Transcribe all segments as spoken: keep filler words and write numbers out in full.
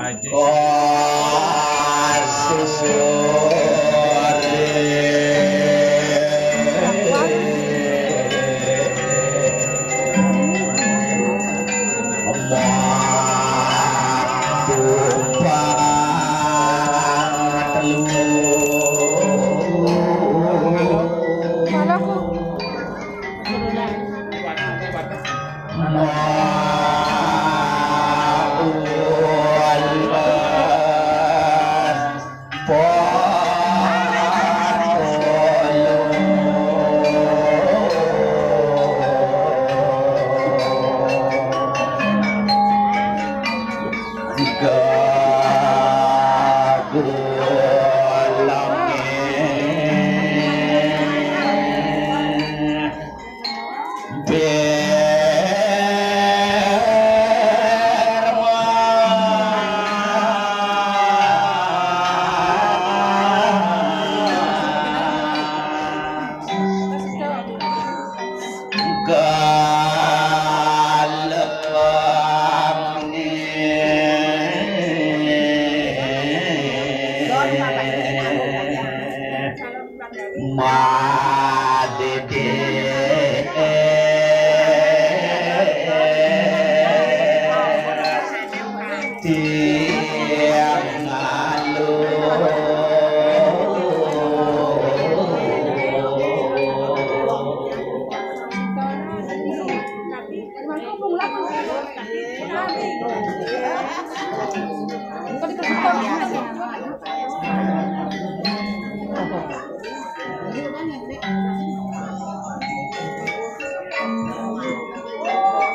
Oh, susur.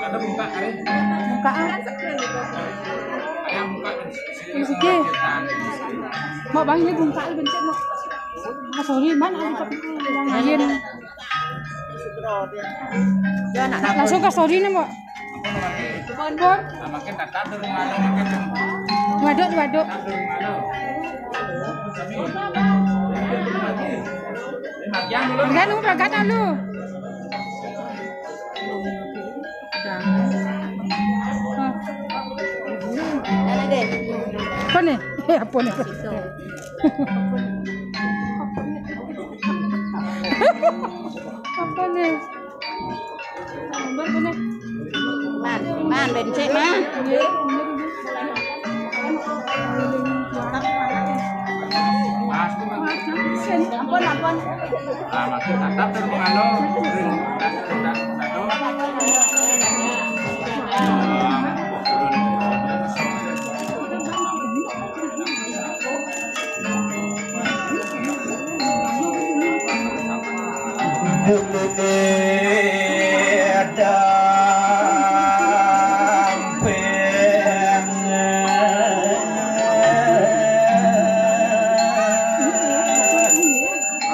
Ada buka, Ari. Buka, ah. Ayah buka. Siki. Mau bang, ini buka, bentuk mau. Ah, sorry, mana ada tapi yang lain. Langsung ke sorry nih, Mbak. Pun, pun. Waduk, waduk. Berganu, berganu lu. Apa nih? Eh, apa nih? Apa nih? Man, man, bencik, man. Ampun, ampun.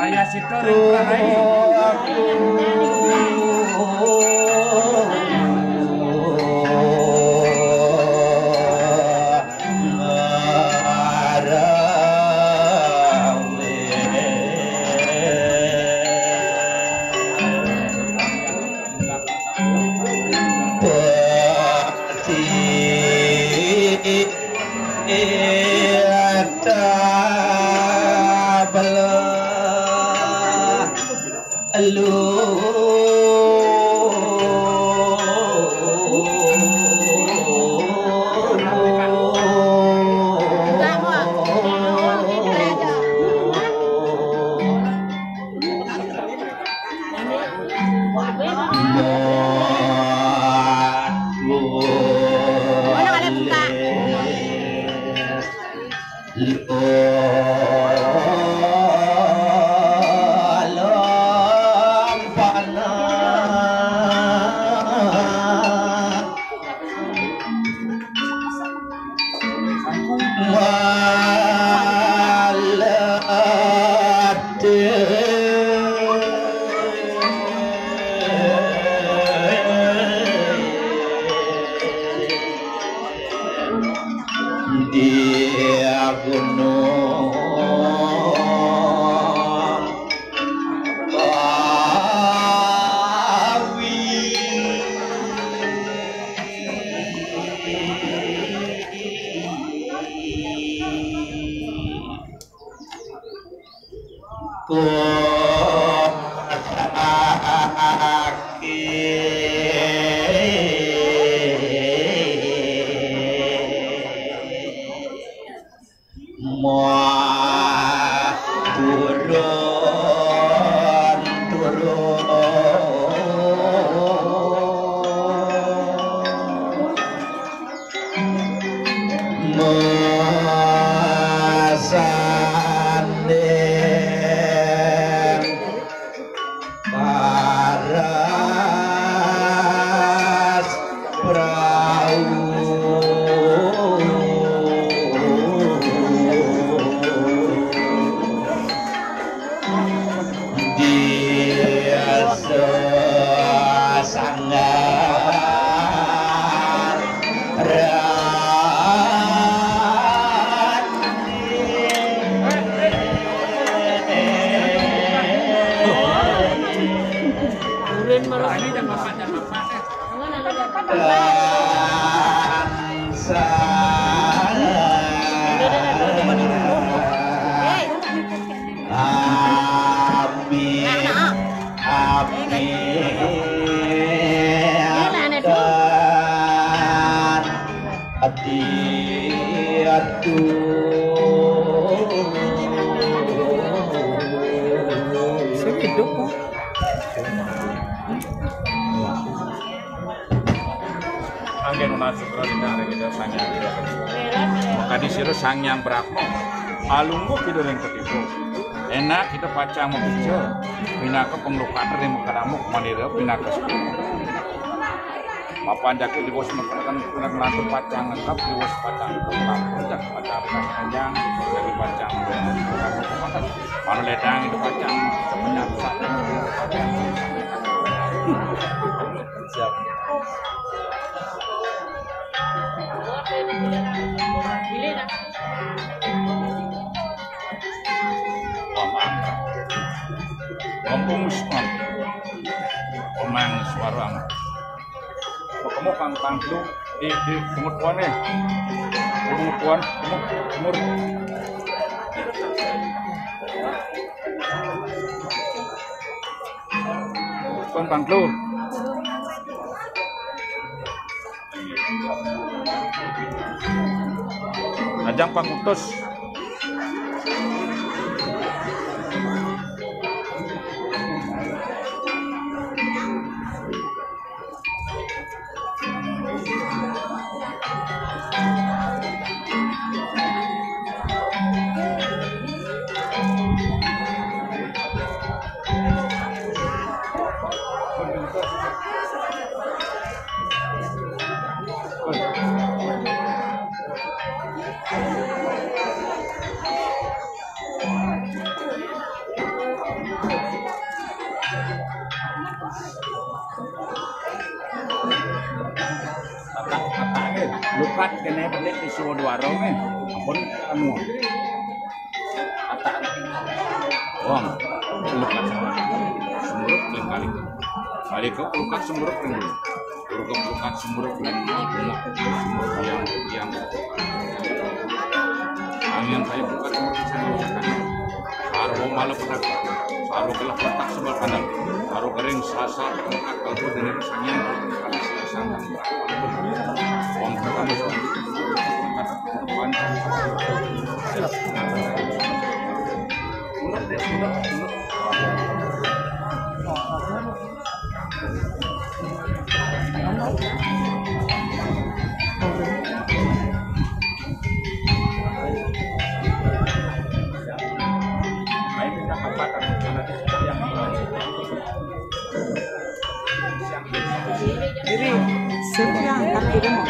Raya Situ ring Prarai. Kosaki ma turun turun masanding paras prau di sanggar. Urin malah. Amin. Amin. Amin. Ati atu. Saya hidup kok. Anggen nunas syukur di hari kita sangya. Maka di sira Sang Hyang Brahma. Alungguh kita ring ketiga. Enak kita pacang mabicara. Pinaka panglukat ring makadamuk manira pinaka. Mapan jaku diwos makanan kurang lantur pacang lengkap diwos pacang lengkap. Pacang pacang panjang dari pacang. Mana ledang itu pacang sepenyap satu. Siap. Wamang. Wamang suara. Wamang suara. Kamu pang pang dulu di di pengutuan nih. Pengutuan, pengutuan. Kon pangklu. Ajang pangutus. Katak-katak ke, lukat kene petik di Suwodwara ke. Ampun, anu. Katak. Wong, lukat. Sumurut ring kali. Kali ke lukat sumurut ring. Lukat, lukat sumurut ring. Sumurut yang, yang. Angin kaya lukat sumurut ring. Sarwa mala petaka, sarwa gelah petak sebal kandang, sarwa kering sasar petak kalbu dengan sangyan sangkan. Wong pertama suami. Diri, sing angkat diri mau.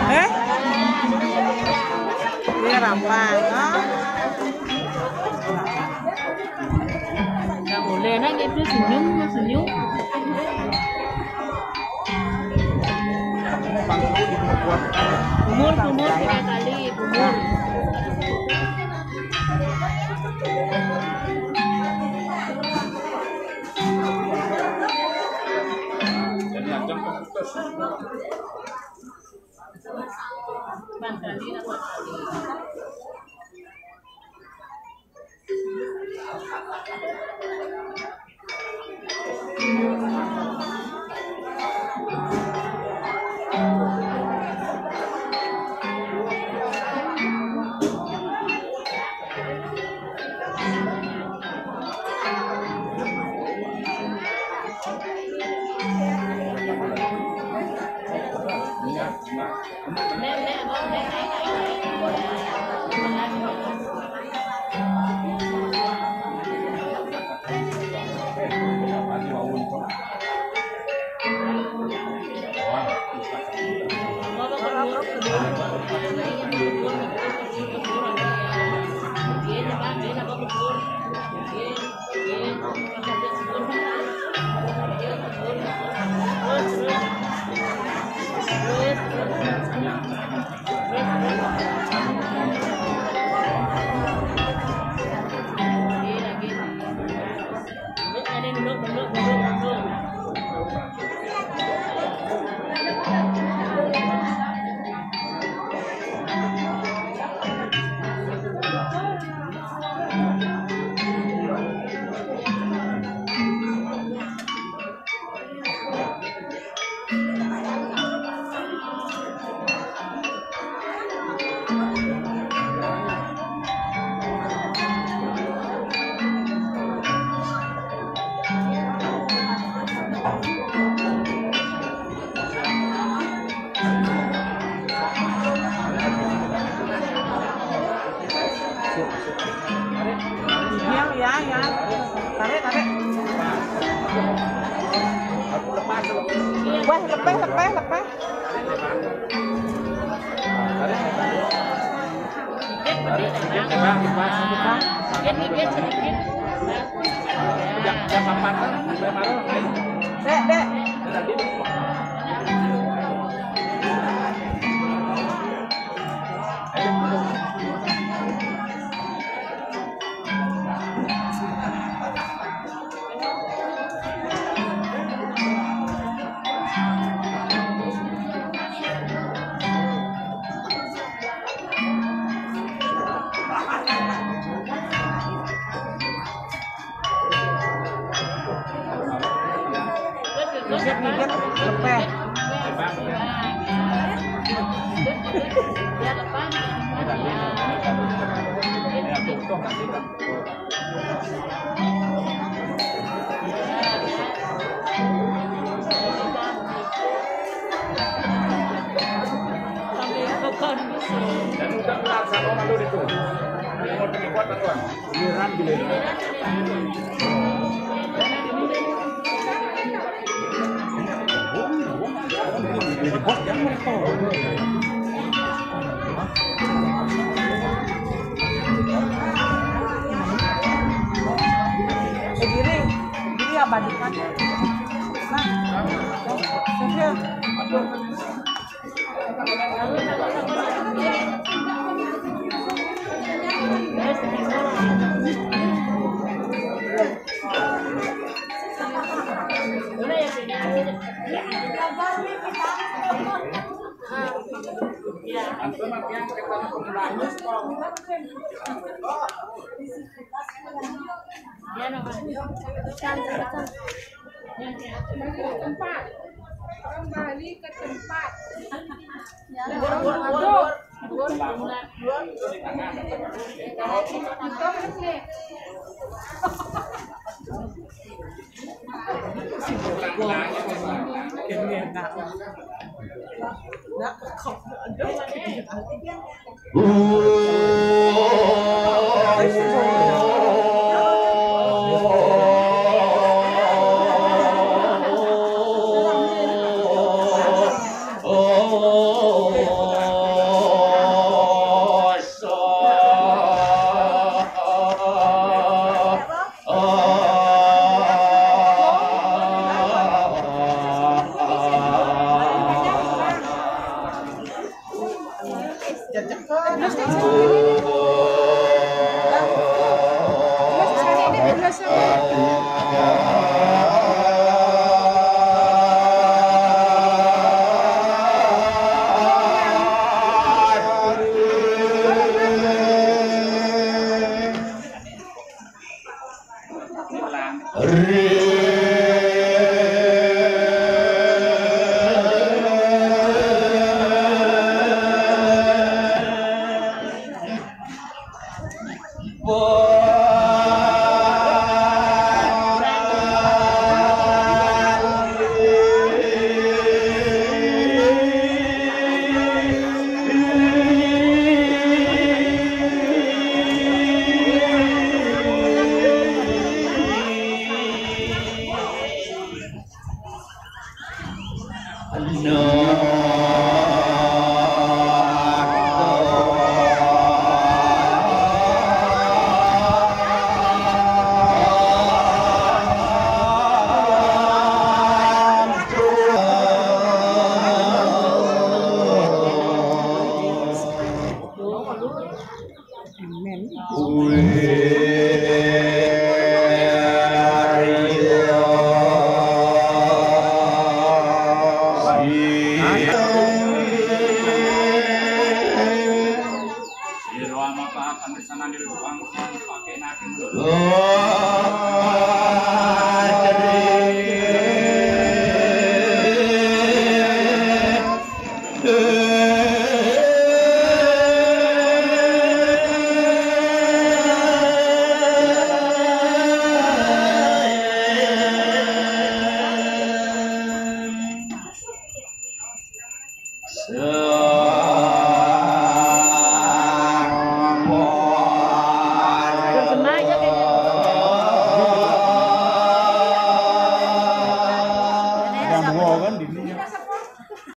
Eh? Dia rampang, ah. Nggak boleh, nah, gitu, senyum, senyum. Umur, umur, tiga kali, umur. Jadi, ajang pemutus. Iya, ya, ya. Tarik, tarik. Wah, lepeh, lepeh, lepeh. Dek, dek. Ngirit, ngirit, lepeh. Dan udah kelar sama Mandor itu. Ini mau pergi kuat, Tuan. Giliran, giliran. Segini, ini abadikan. Nah, sudah. Kembali ke tempat. Kembali ke tempat. Ya. Duduk. Duduk. Amin. Ada dua kan di sini.